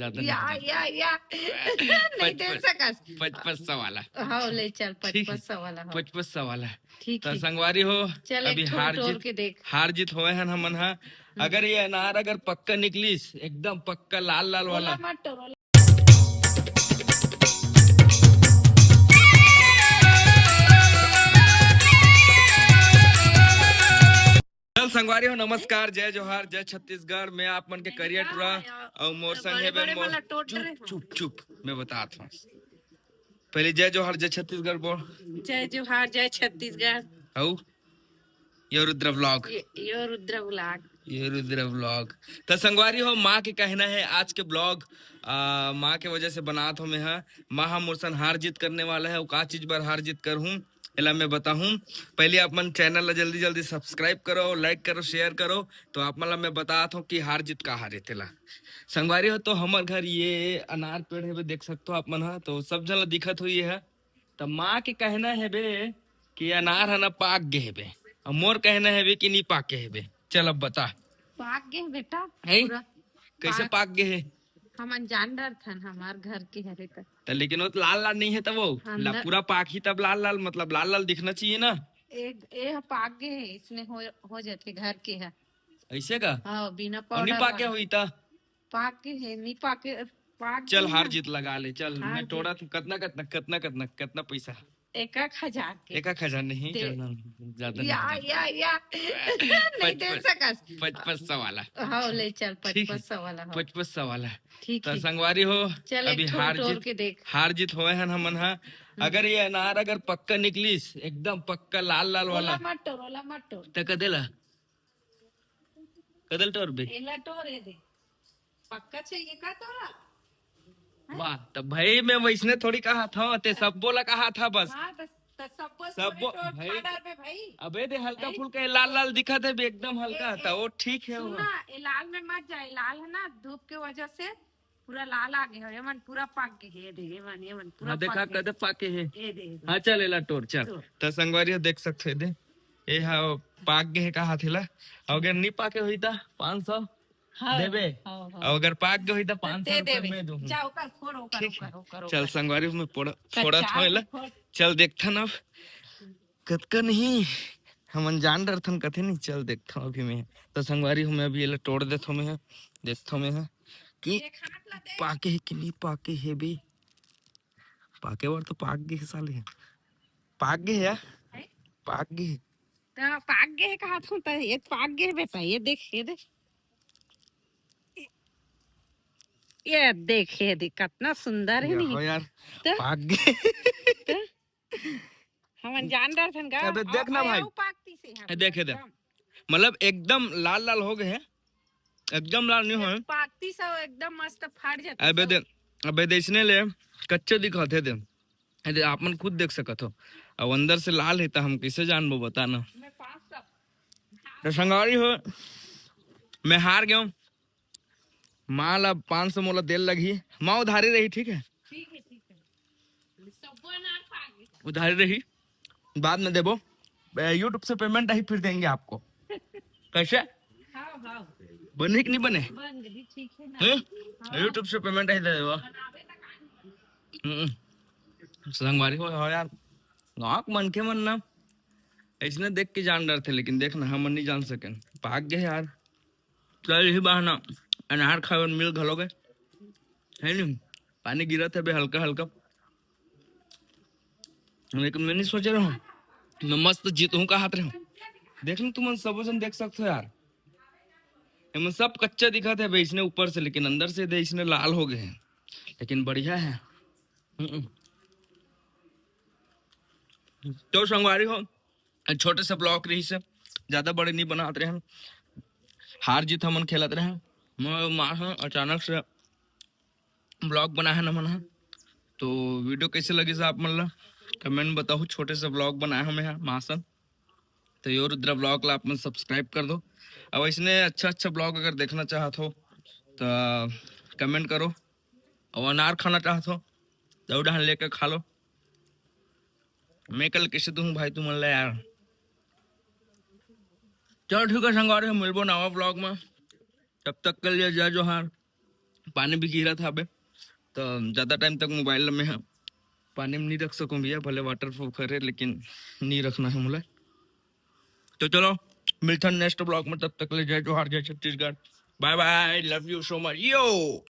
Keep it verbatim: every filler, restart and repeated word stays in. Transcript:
ज्यादा या नहीं। या या नहीं दे पचपन। सकस। पचपन सौ वाला। हाँ, ले चल, ठीक है। पचपन सौ वाला, हाँ। पचपन सौ वाला। ठीक तो है। संगवारी हो, चल, एक अभी ठो हार तोड़ जीत के देख। हार जीत होए हन हमन हा। अगर ये अनार अगर पक्का निकलिस, एकदम पक्का लाल लाल वाला, ओला मत तोड़, ओला। चल संगवारी हो, नमस्कार, जय जोहार, जय छत्तीसगढ़। मैं आप मन के करिया टुरा अउ मोर संग हे बे बड़े-बड़े मोर वाला टोट रहे चुप चुप चुप, मैं बतात हूँ। पहले जय जोहार, जय छत्तीसगढ़ बोल। जय जोहार, जय छत्तीसगढ़। अउ यो रुद्र व्लॉग। ये, यो रुद्र व्लॉग। ये रुद्र व्लॉग। त संगवारी हो, माँ के कहना है आज के व्लॉग, आ, माँ के वजह से बनात हो मैं हा। माँ हा मोर सन हार जीत करने वाला है, वो का चीज बर हार जीत कर हूँ, एला मैं बताहूँ। पहले आप मन चैनल ला जल्दी जल्दी सब्सक्राइब करो, लाइक करो, शेयर करो। तो आप मन ला मैं बतात हूँ कि हार जीत का हारे तेला। संगवारी हो, तो हमर घर ये अनार पेड़ है, देख सकते हो आप मन हा, तो सब जन ला दिखत हो ये है। त माँ के कहना है बे कि अनार ह ना पाक गे हे बे, अउ मोर कहना है बे कि नी पाके हे बे। चल अब बता। पाक गे बेटा। है? पूरा कैसे पाक- पाक गे हे? हमन जान डरथन हमार घर के हरे त। त लेकिन वो त लाल लाल नहीं है, तब वो ला अंदर- पूरा पाक ही तब लाल लाल, मतलब लाल लाल दिखना चाहिए ना। एक ए ह पाक गे हे, इसने हो हो जाथे घर के ह। ऐसे का? हाँ, बिना अउ नी पाउडर पाके वाला। हुई त? पाक गे हे, नी पाके, पाक चल गे हार ना। जीत लगा ले, चल हार मैं जीत। टोड़ा तू। कितना कितना कितना कितना कितना पैसा? एक एक हजार के। एक एक हजार नहीं, दे। ज्यादा ज्यादा या नहीं। या या नहीं दे पचपन। सकस। पचपन सौ वाला। हाँ, ले चल, ठीक है। पचपन सौ वाला, हाँ। पचपन सौ वाला। ठीक तो है। संगवारी हो, चल, अभी एक ठो हार तोड़ जीत के देख। हार जीत होए हन हमन हा। अगर ये अनार अगर पक्का निकलिस, एकदम पक्का लाल लाल वाला, ओला मत तोड़, ओला मत तोड़। त कदेला कदल टोर बे। एला तोड़, ए दे। पक्का चाहिए का तोरा? वाह, त भाई मैं वैसने थोड़ी कहा था, ते सब बोला कहा था बस। हाँ, त, त सब बोल सब थोड़े बो- तोड़ भाई। खा डार बे भाई। अबे दे हल्का भाई। फुल्का ये लाल लाल दिखत हे बे, एकदम हल्का ए, था, वो ठीक है वो। सुना, ए लाल में मत जाए, लाल है ना, धूप के वजह से पूरा लाल आ गया है, एमन पूरा पाक गए है, ए दे, एमन, एमन पूरा हाँ, देखा पाक गए। कदे पाके हे। ए दे, ए दे। हाँ, चल एला टोर, चल। टोर। त संगवारी हो, देख सकते हो, दे, ये हा पाक गए हे, कहा थेला, अगर नी पाके हुई त पाँच सौ हाँ, देबे? हाँ, हाँ। अउ अगर पाक गए हुई त पाँच सौ दे रुपया देबे। मैं दूँ। जा, ओकर फोड़, ओकर, ठीक ओकर, है। ओकर, चल ओकर। संगवारी हो, मैं फोड़- कच्चा फोड़त हूँ एला। फोड़। चल देखथन अब कतका नहीं, हमन जान डरथन कथे नहीं। चल देखथन अभी मैं, त संगवारी हो, मैं अभी एला टोड़ देथो मैं, देखथो मैं कि एक हाथ ला दे। पाके हे कि नहीं पाके हे बे। पाके बर तो पाक गे हे साले, पाक गे हे यार, है? पाक गे हे। त पाक गे हे कहा थू, त ये पाक गे हे बेटा, ये देख, ये देख, ये देख, ये देख, कितना सुंदर है या नहीं? हो यार, त- पाक गे। हमन जान डरथन का। अबे देख ना अउ, भाई। अउ पाकती से हम ए, देख, ए, देख। एकदम। मतलब एकदम लाल लाल हो गए हैं, एकदम लाल नहीं हो। पाकती से एकदम मस्त फाट जाती अबे सब। दे, अबे दे, इसने ले कच्चे दिखाते दे, ए दे, आप मन खुद देख सकत हो। अब अंदर से लाल है त हम कैसे जानबो, बताना। मैं पाँच सौ। तो संगवारी हो, मैं हार गया हूँ। माँ ला पाँच सौ मोला देल लगही, माँ उधारी रही, ठीक है, ठीक है, ठीक है। सबो अनार खा गए। उधारी रही, बाद में देबो। ए, YouTube से पेमेंट आई, फिर देंगे आपको। कैसे? हाँ, हाँ। बने कि नहीं बने? बन गई, ठीक है ना? हैं? YouTube से पेमेंट आई दे देबो। हम्म। संगवारी हो, हो यार, गाँव के मनखे मन ना ऐसने देख के जान डरथे, लेकिन देख ना, हमन नहीं जान सकेन। पाक गए यार। चल, यही बहाना अनार खाए बर मिल घलो गए, है नी? पानी गिरत हे बे हल्का हल्का, लेकिन मैं नहीं सोच रहा हूँ, मैं मस्त जीतहूँ का हाथ रहे हूँ। देख ना, तुमन सबो जन देख सकते हो यार, एमन सब कच्चा दिखत हे बे इसने ऊपर से, लेकिन अंदर से दे इसने लाल हो गए हैं, लेकिन बढ़िया है। हम्म। तो संगवारी हो, छोटे से ब्लॉग रही से, ज्यादा बड़े नहीं बनात रहे हैं। हार जीत हमन खेलत रहे। मैं माँ ह अचानक से ब्लॉग बनाए हन हमन ह। तो वीडियो कैसे लगिस आप मन ला कमेंट में बताहू। छोटे से ब्लॉग बनाए हन मैं ह माँ सन। तो यो रुद्रा ब्लॉग ला आप मन सब्सक्राइब कर दो। अब ऐसने अच्छा अच्छा ब्लॉग अगर देखना चाहत हो तो कमेंट करो। अउ अनार खाना चाहत हो तो डहन लेके खा लो। मैं कल कैसे दूँ भाई तुमन ला यार। चलो ठीक है संगवारी, मिलबो नवा ब्लॉग में। तब तक के लिए जय जोहार, पानी भी गिरत हवे, तो ज्यादा टाइम तक मोबाइल ला मैं ह पानी में नहीं रख सकूं भैया। भले वाटरप्रूफ हरे, लेकिन नहीं रखना है मोला। तो चलो, मिलथन नेक्स्ट ब्लॉग में, तब तक ले जय जोहार, जय Chhattisgarh, bye bye, love you so much, yo।